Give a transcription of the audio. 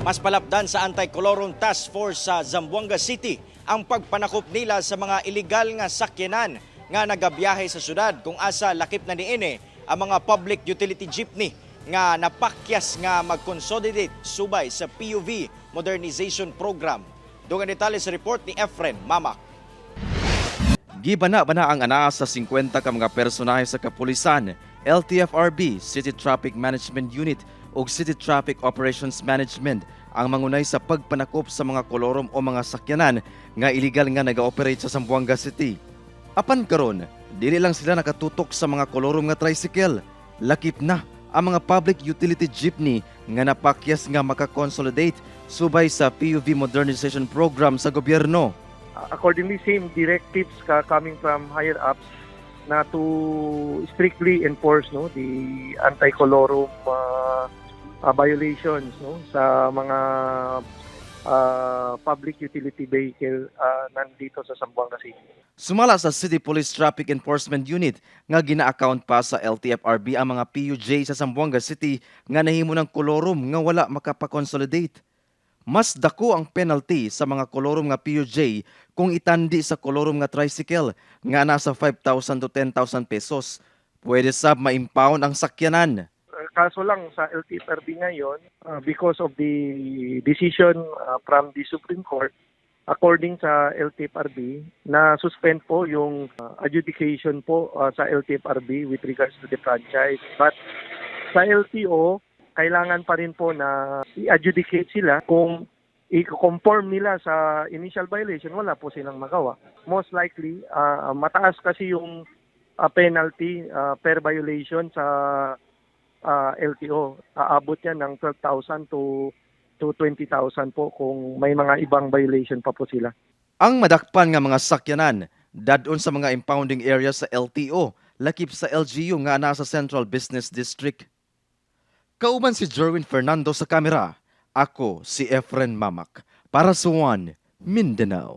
Mas palapdan sa Anti-Colorum Task Force sa Zamboanga City ang pagpanakop nila sa mga illegal nga sakyanan nga nagabiyahe sa syudad, kung asa lakip na niini ang mga public utility jeepney nga napakyas nga mag-consolidate subay sa PUV Modernization Program. Dugang detalye sa report ni Efren Mamak. Gibana-bana ang anaa sa 50 ka mga personahe sa kapulisan, LTFRB, City Traffic Management Unit ug City Traffic Operations Management ang mangunay sa pagpanakop sa mga kolorum o mga sakyanan nga illegal nga nag-ooperate sa Zamboanga City. Apan karon, dili lang sila nakatutok sa mga kolorum nga tricycle. Lakip na ang mga public utility jeepney nga napakyas nga makakonsolidate subay sa PUV Modernization Program sa gobyerno. Accordingly, same directives ka coming from higher ups na to strictly enforce, no, the anti-colorum violations, no, sa mga public utility vehicle nandito sa Zamboanga City. Sumala sa City Police Traffic Enforcement Unit nga gina-account pa sa LTFRB ang mga PUJ sa Zamboanga City nga nahimo ng kolorum nga wala makapa-consolidate. Mas dako ang penalty sa mga kolorum nga PUJ kung itandi sa kolorum nga tricycle nga nasa 5,000 to 10,000 pesos. Pwede sab ma-impound ang sakyanan. Kaso lang sa LTFRB ngayon, because of the decision from the Supreme Court, according sa LTFRB, na suspend po yung adjudication po sa LTFRB with regards to the franchise. But sa LTO, kailangan pa rin po na i-adjudicate sila. Kung i-conform nila sa initial violation, wala po silang magawa. Most likely, mataas kasi yung penalty per violation sa LTO. Aabot yan ng 12,000 to 20,000 po kung may mga ibang violation pa po sila. Ang madakpan nga mga sakyanan dadon sa mga impounding area sa LTO, lakip sa LGU nga nasa Central Business District. Kauban si Jerwin Fernando sa kamera. Ako si Efren Mamak para sa One Mindanao.